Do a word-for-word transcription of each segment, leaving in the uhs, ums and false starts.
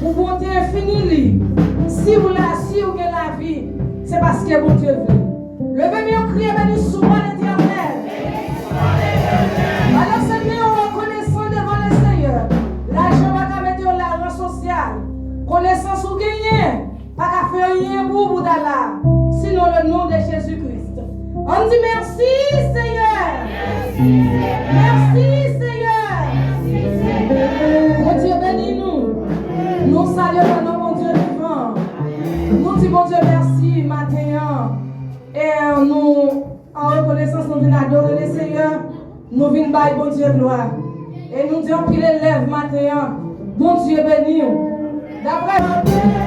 Pou bonte enfini li. Si w la, si w gen lavi, se paske Bondye vle. Leve men w, kriye, beni sou mwen Letènèl. Balanse men w rekonesan devan Lesenyè. Lajan pa ka mete w la, ran sosyal. Konesans ou genyen pa ka fè anyen pou ou bouda la. Sinon le non de Jezi Kris. Ann di mèsi Senyè. Mèsi Senyè. Bondye beni nou. Nou salye non Bondye vivan. Nou di Bondye mèsi maten an. E nou an rekonesans nou vin adore Lesenyè. Nou vin bay Bondye glwa. E nou di anpil elèv maten an, Bondye beni w. Daprè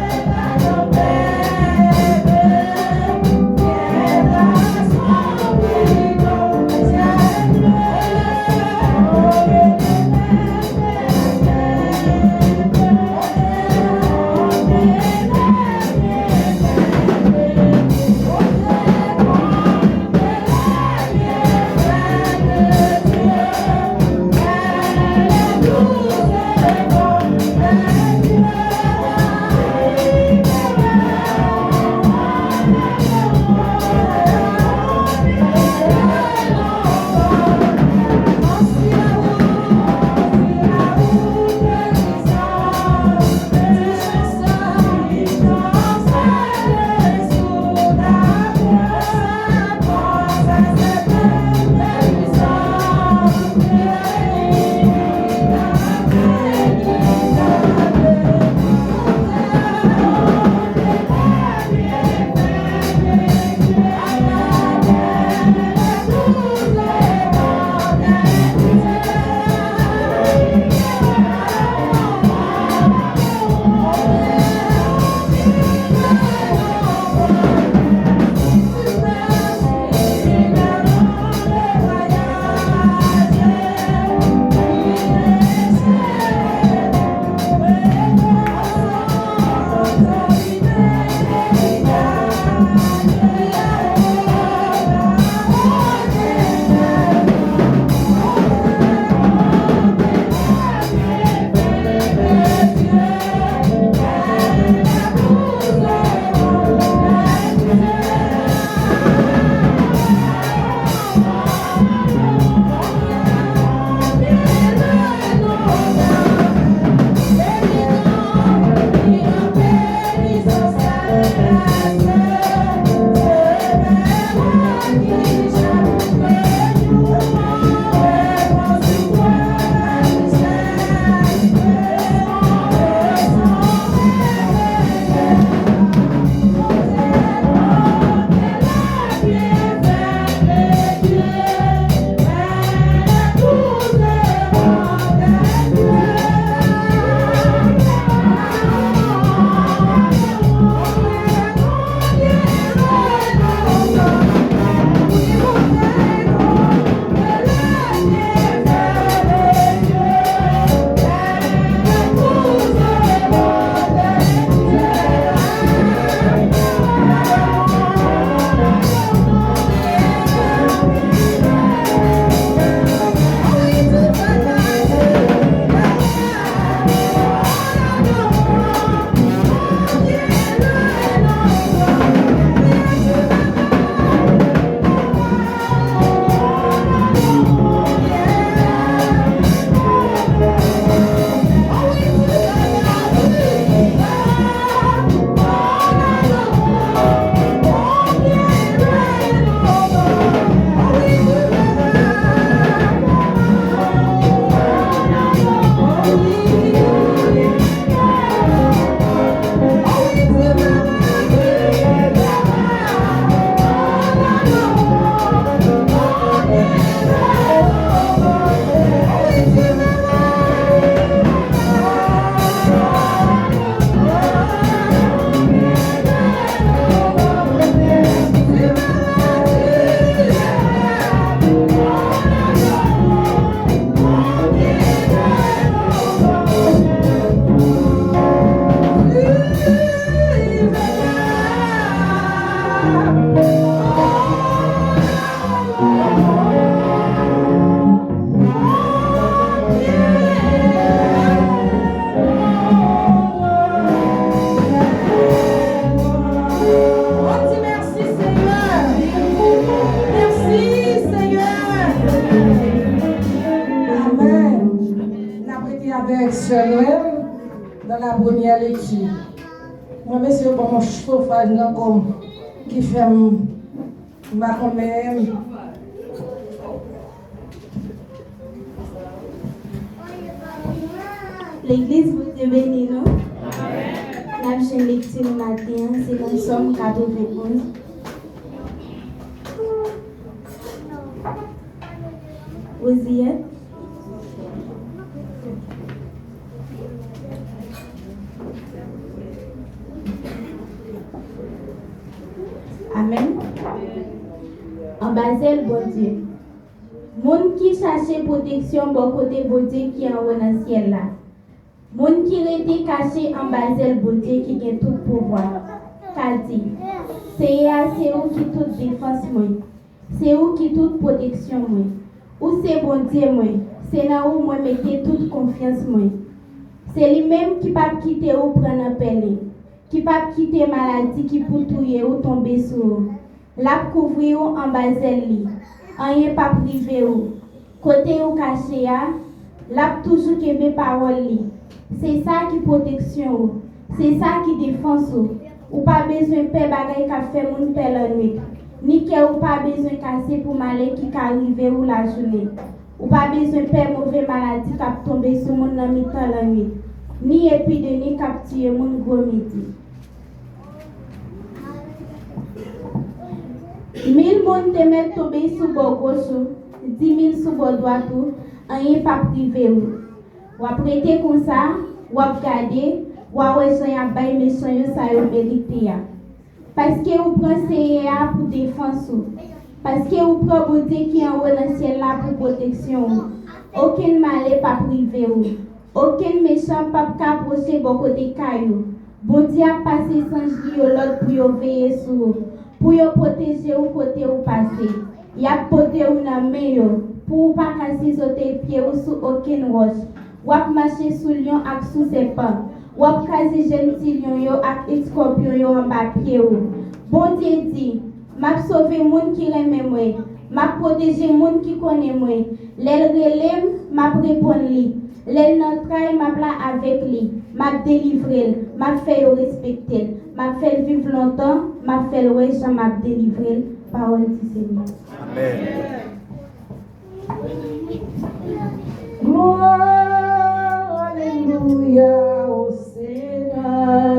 Avèk sè Noël dans la première lecture. Mwen, mesye yo ban m yon chofaj nan kò m ki fè m, m pa konn menm. Legliz, Bondye beni nou. N ap jwenn lekti nou maten an, se nan Sòm katrevenn onz. Woziyè. Amèn. Anba zèl Bondye. Moun ki chache pwoteksyon bò kote Bondye ki anwo nan syèl la. Moun ki rete kache anba zèl Bondye ki gen tout pouvwa, ka di, Seyè a, se ou ki tout defans mwen, se ou ki tout pwoteksyon mwen. Ou se Bondye mwen, se nan ou mwen mete tout konfyans mwen. Se li menm ki p ap kite ou pran nan pèlen, ki p ap kite maladi ki pou touye ou tonbe sou ou. L ap kouvri ou anba zèl li, anyen p ap rive ou. Kote ou kache a, l ap toujou kenbe pawòl li. Se sa ki pwoteksyon ou, se sa ki defans ou. Ou pa bezwen pè bagay k ap fè moun pè lannwit, ni kè ou pa bezwen kase pou malè ki ka rive ou lajounen. Ou pa bezwen pè move maladi k ap tonbe sou moun nan mitan lannwit, ni epidemi k ap tiye moun gwo midi. Mil moun te mèt tonbe sou bò goch ou, dimil sou bò dwat ou, anyen p ap rive ou. W ap rete konsa, w ap gade, w a wè jan y ap bay mechan yo sa yo merite a. Paske ou pran Seyè a pou defans ou, paske ou pran Bondye ki anwo nan syèl la pou pwoteksyon ou, okenn malè p ap rive ou. Okenn mechan p ap ka pwoche bò kote kay ou. Bondye ap pase zanj li yo lòd pou yo veye sou ou, pou yo pwoteje ou kote ou pase. Y ap pote ou nan men yo, pou ou pa ka sizote pye ou sou okenn wòch. W ap mache sou lyon ak sou sèpan. W ap kraze jèn ti lyon yo ak eskòpyon yo anba pye ou. Bondye di, M ap sove moun ki renmen mwen. M ap pwoteje moun ki konnen mwen. Lè l rele m, m ap reponn li. Lè l nan tray, m ap la avèk li. M ap delivre l. M ap fè yo respekte l. M ap fè l viv lontan. M ap fè l wè jan m ap delivre l. Pawòl di Senyè. Amèn. Glwa, alelouya, o Senyè.